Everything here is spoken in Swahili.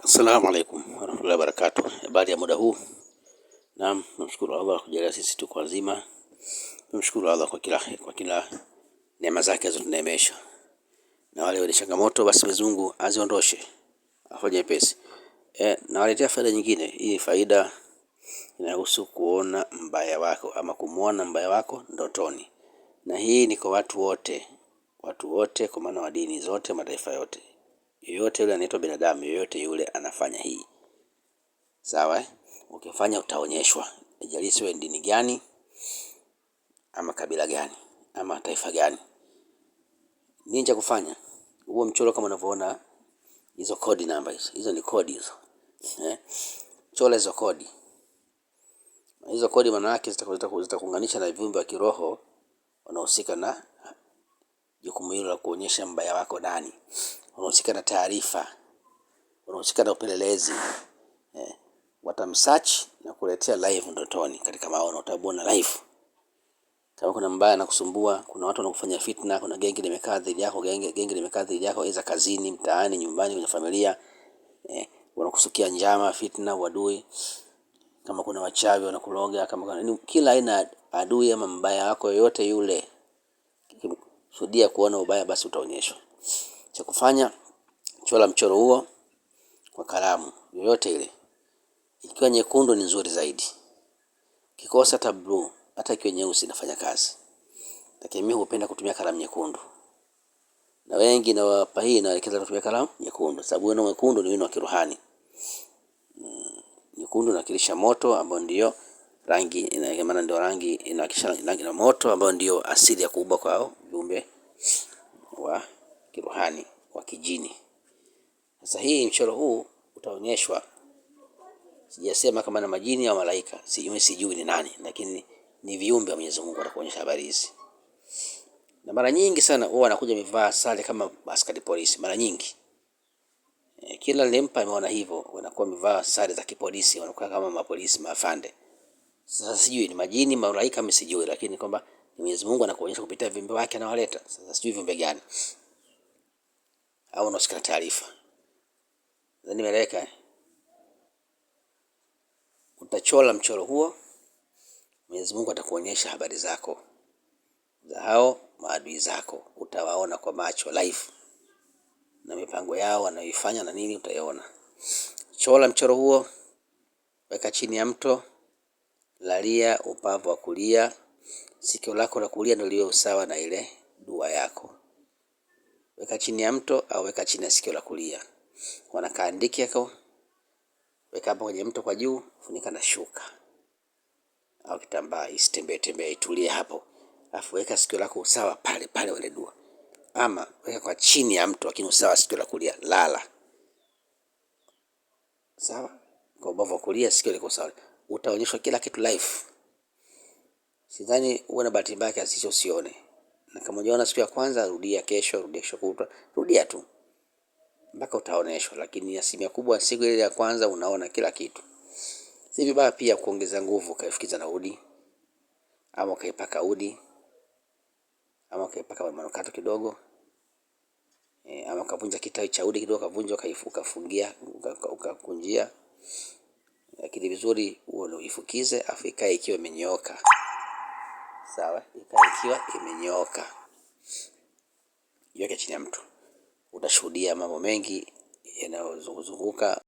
Assalamu alaikum warahmatullahi wabarakatuh. Habari ya muda huu. Naam, namshukuru Allah kujalia sisi tuko wazima. Namshukuru Allah kwa kila neema zake alizotuneemesha. Na wale wenye changamoto basi Mwenyezi Mungu aziondoshe, afanye mepesi. Nawaletea faida nyingine. Hii faida inahusu kuona mbaya wako ama kumuona mbaya wako ndotoni, na hii ni kwa watu wote, watu wote, kwa maana wa dini zote, mataifa yote. Yoyote yule anaitwa binadamu, yoyote yule anafanya hii, sawa eh? Ukifanya utaonyeshwa, haijalishi wewe dini gani ama kabila gani ama taifa gani. Nini cha kufanya? Huo mchoro kama unavyoona, hizo code namba hizo, hizo ni code hizo eh? Chora hizo code, hizo code maana yake zitakuunganisha na viumbe wa kiroho wanaohusika na jukumu hilo la kuonyesha mbaya wako nani, wanahusika na taarifa, wanahusika na upelelezi eh, watamsearch na kuletea live ndotoni katika maono, utaona live kama kuna mbaya anakusumbua, kuna watu wanakufanya fitna, kuna genge limekaa dhidi yako, genge limekaa dhidi yako, aidha kazini, mtaani, nyumbani, kwenye familia eh, wanakusukia njama, fitna, uadui. Kama kuna wachawi wanakuloga, kama kuna kila aina adui ama mbaya wako yoyote yule, kusudia kuona ubaya, basi utaonyeshwa. Cha kufanya, chora mchoro huo kwa kalamu yoyote ile, ikiwa nyekundu ni nzuri zaidi, kikosa hata blue, hata ikiwa nyeusi inafanya kazi, lakini mimi hupenda kutumia kalamu nyekundu, na wengi nawapa hii naelekeza kutumia kalamu nyekundu, sababu wino mwekundu ni wino wa kiruhani. Nyekundu inawakilisha moto ambao ndio rangi ina maana ndio rangi inawakilisha rangi na moto ambao ndio asili ya kuumbwa kwa viumbe wa kiruhani wa kijini. Sasa hii mchoro huu utaonyeshwa, sijasema kama na majini au malaika, sijui sijui ni nani, lakini ni viumbe wa Mwenyezi Mungu watakuonyesha habari hizi. Na mara nyingi sana huwa wanakuja wamevaa sare kama askari polisi, mara nyingi kila nilimpa ameona hivyo, wanakuwa wamevaa sare za kipolisi, wanakuwa kama mapolisi maafande. Sasa sijui ni majini malaika, mimi sijui, lakini kwamba Mwenyezi Mungu anakuonyesha kupitia viumbe wake anawaleta. Sasa sijui viumbe gani au unasikia taarifa. Nimeeleweka eh? Utachora mchoro huo, Mwenyezi Mungu atakuonyesha habari zako za hao maadui zako, utawaona kwa macho live na mipango yao wanayoifanya na nini utaiona. Chora mchoro huo, weka chini ya mto, lalia upavu wa kulia, sikio lako la kulia ndio liwe usawa na ile dua yako. Weka chini ya mto au weka chini ya sikio la kulia. Wanakaandiki yako, weka hapo kwenye mto kwa juu, funika na shuka au kitambaa, isitembee tembee, itulie hapo. Alafu weka sikio lako usawa pale pale wale dua, ama weka kwa chini ya mto, lakini usawa sikio la kulia, lala sawa, kwa ubavu wa kulia, sikio liko sawa, utaonyeshwa kila kitu live. Sidhani uwe na bahati mbaya kiasi hicho usione, na kama hujaona siku ya kwanza, rudia kesho, rudia kesho kutwa, rudia tu mpaka utaoneshwa. Lakini asilimia kubwa siku ile ya kwanza unaona kila kitu. Si vibaya pia kuongeza nguvu, ukaifukiza na udi ama ukaipaka udi ama ukaipaka manukato kidogo ama ukavunja kitawi cha udi kidogo, ukavunja ukafungia ukakunjia, lakini vizuri huo ndio uifukize, afu ikae ikiwa imenyooka. Sawa, ikae ikiwa imenyooka, iweke chini ya mtu, utashuhudia mambo mengi yanayozunguka.